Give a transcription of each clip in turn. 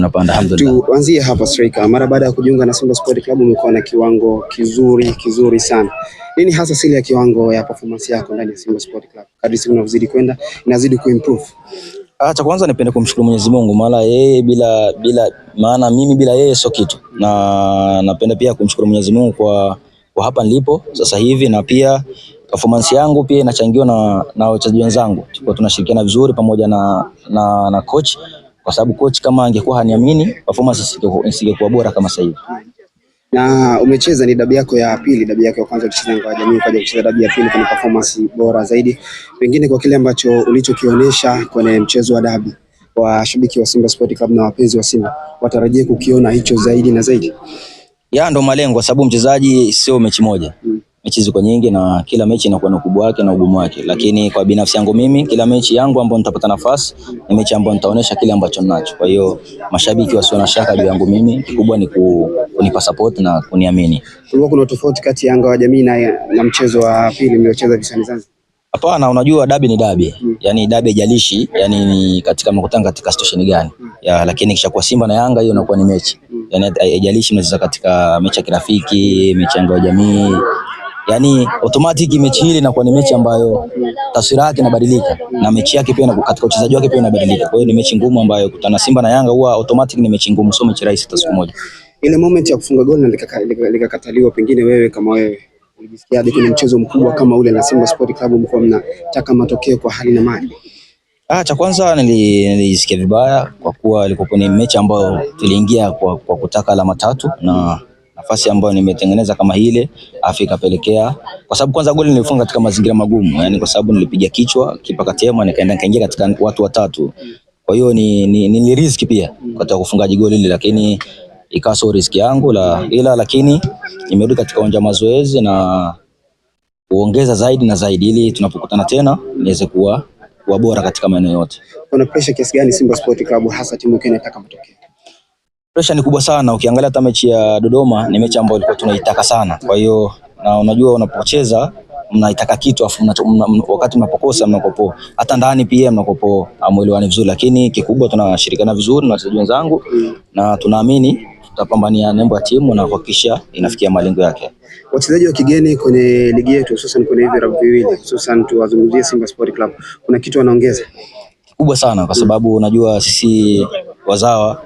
inapanda, alhamdulillah. Tuanzie hapa striker. Mara baada ya kujiunga na Simba Sport Club umekuwa na kiwango kizuri kizuri sana. Nini hasa siri ya kiwango ya performance yako ndani ya Simba Sport Club? Kadri siku inavyozidi kwenda inazidi kuimprove. Cha kwanza nipende kumshukuru Mwenyezi Mungu, maana yeye bila bila maana mimi bila yeye sio kitu, na napenda pia kumshukuru Mwenyezi Mungu kwa hapa nilipo sasa hivi, na pia performance yangu pia inachangiwa na wachezaji wenzangu, tulikuwa tunashirikiana vizuri pamoja na coach, kwa sababu coach kama angekuwa haniamini performance isingekuwa bora kama sasa hivi. Na umecheza ni dabi yako ya pili, dabi yako ya kwanza ulicheza Ngao ya Jamii, ukaja kucheza dabi ya pili kwenye performance bora zaidi, pengine kwa kile ambacho ulichokionyesha kwenye mchezo wa dabi, washabiki wa Simba Sport Club na wapenzi wa Simba watarajie kukiona hicho zaidi na zaidi. Ya, ndo malengo, kwa sababu mchezaji sio mechi moja. Mechi ziko nyingi na kila mechi inakuwa na ukubwa wake na ugumu wake, lakini kwa binafsi yangu mimi, kila mechi yangu ambayo nitapata nafasi ni mechi ambayo nitaonesha kile ambacho ninacho. Kwa hiyo mashabiki wasio na shaka juu yangu mimi, kikubwa ni kunipa support na kuniamini. Kulikuwa kuna tofauti kati ya Ngao ya Jamii na mchezo wa pili mliocheza visiwani Zanzibar? Hapana, unajua dabi ni dabi, yani dabi haijalishi, yani ni katika mkutano katika situation gani ya, lakini kisha kwa Simba na Yanga hiyo inakuwa ni mechi, yani haijalishi mnacheza katika mechi ya kirafiki, mechi ya Ngao ya Jamii, yani automatic mechi hili inakuwa ni mechi ambayo taswira yake inabadilika na mechi yake pia katika uchezaji wake pia inabadilika. Kwa hiyo ni mechi ngumu ambayo kutana Simba na Yanga huwa automatic ni mechi ngumu, sio mechi rahisi hata siku moja. Ile moment ya kufunga goli na likakataliwa, pengine wewe kama wewe ulijisikiaje kwenye mchezo mkubwa kama ule na Simba Sport Club mlikuwa mnataka matokeo kwa hali na mali? Cha kwanza nilijisikia vibaya kwa kuwa ilikuwa ni mechi ambayo tuliingia kwa kutaka alama tatu na nafasi ambayo nimetengeneza kama ile afi ikapelekea, kwa sababu kwanza goli nilifunga katika mazingira magumu, yani kwa sababu nilipiga kichwa kipa katema, nikaenda nikaingia katika watu watatu. Kwa hiyo ni risk pia katika kufungaji goli ile, lakini ikawa sio risk yangu la, ila lakini nimerudi katika uwanja wa mazoezi na kuongeza zaidi na zaidi ili tunapokutana tena niweze kuwa bora katika maeneo yote. Kuna pressure kiasi gani Simba Sport Club hasa timu ikiwa inataka matokeo? Pressure ni kubwa sana. Ukiangalia hata mechi ya Dodoma ni mechi ambayo ilikuwa tunaitaka sana. Kwa hiyo na unajua unapocheza mnaitaka kitu afu wakati mnapokosa mnakopo hata ndani pia mnakopo hamuelewani vizuri, lakini kikubwa tunashirikiana vizuri na wachezaji wenzangu na tunaamini tutapambania nembo ya timu na kuhakikisha inafikia malengo yake. Wachezaji wa kigeni kwenye ligi yetu hususan kwenye hivi vilabu viwili, hususan tuwazungumzie Simba Sport Club, kuna kitu wanaongeza kikubwa sana kwa sababu unajua sisi wazawa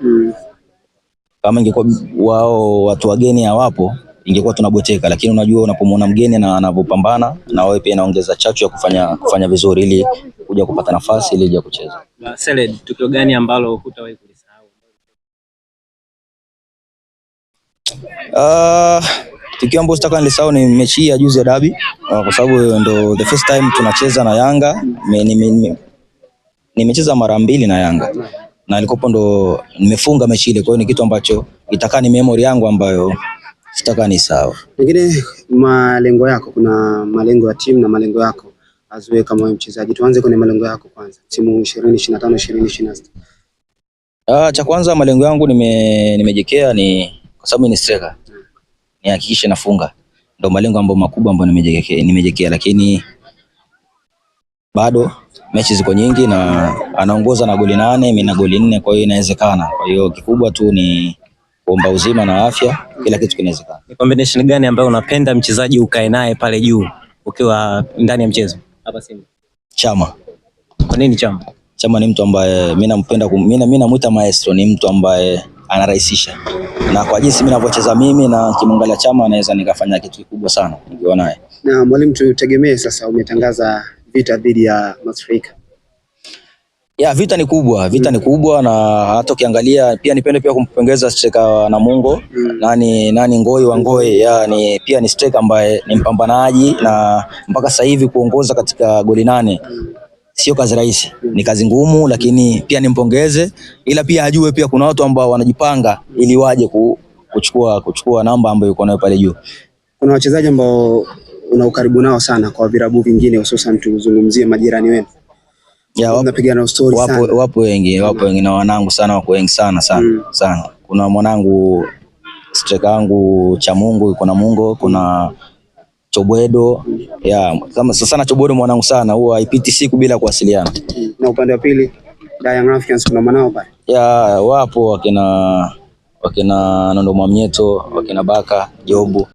kama ingekuwa wao watu wageni hawapo ingekuwa tunabweteka, lakini unajua unapomwona mgeni na anapopambana na wewe pia inaongeza chachu ya kufanya vizuri ili kuja kupata nafasi ili kuja kucheza. Seled, tukio gani ambalo hutawahi kulisahau? Tukio ambalo sitaka nilisahau ni mechi hii ya juzi ya dabi, kwa sababu ndo the first time tunacheza na Yanga. Nimecheza mara mbili na Yanga na ilikopo ndo nimefunga mechi ile, kwa hiyo ni kitu ambacho itakaa ni memory yangu ambayo sitakaa nisahau. Pengine malengo yako, kuna malengo ya timu na malengo yako azoe kama wewe mchezaji. Tuanze kwenye malengo yako kwanza, timu 2025 2026. Cha kwanza malengo yangu nimejekea ni kwa sababu ni striker, nihakikishe nafunga, ndo malengo ambayo makubwa ambayo nimejekea, lakini bado mechi ziko nyingi na anaongoza na goli 8, mimi na goli 4, kwa hiyo inawezekana. Kwa hiyo kikubwa tu ni kuomba uzima na afya, kila kitu kinawezekana. Ni combination gani ambayo unapenda mchezaji ukae naye pale juu ukiwa ndani ya mchezo hapa Simba? Chama. Kwa nini Chama? Chama ni mtu ambaye mimi nampenda, mimi namuita maestro, ni mtu ambaye anarahisisha. Na kwa jinsi mimi ninavyocheza mimi na kimwangalia Chama naweza nikafanya kitu kikubwa sana nikiwa naye. Na mwalimu, tutegemee sasa umetangaza vita dhidi ya Masfrika. Ya, vita ni kubwa, vita ni kubwa na hata ukiangalia pia nipende pia kumpongeza striker Namungo, nani Ngoi wa Ngoi, ya, ni pia ni striker ambaye ni mpambanaji na mpaka sasa hivi kuongoza katika goli 8 sio kazi rahisi, ni kazi ngumu, lakini pia nimpongeze, ila pia ajue pia kuna watu ambao wanajipanga ili waje kuchukua namba ambayo yuko nayo pale juu. Kuna wachezaji ambao una ukaribu nao sana kwa vilabu vingine, hususan tuzungumzie majirani wenu. Ya, Mnapigana story sana. Wapo wengi, wapo wengi na wanangu sana, wako wengi sana sana sana. Kuna mwanangu striker wangu cha Mungu, kuna Mungo, kuna Chobwedo. Ya, kama sasa sana Chobwedo mwanangu sana, huwa haipiti siku bila kuwasiliana. Na upande wa pili Young Africans kuna mwanao pale. Ya wapo wakina Nondo Mwamnyeto, wakina Baka Jobu.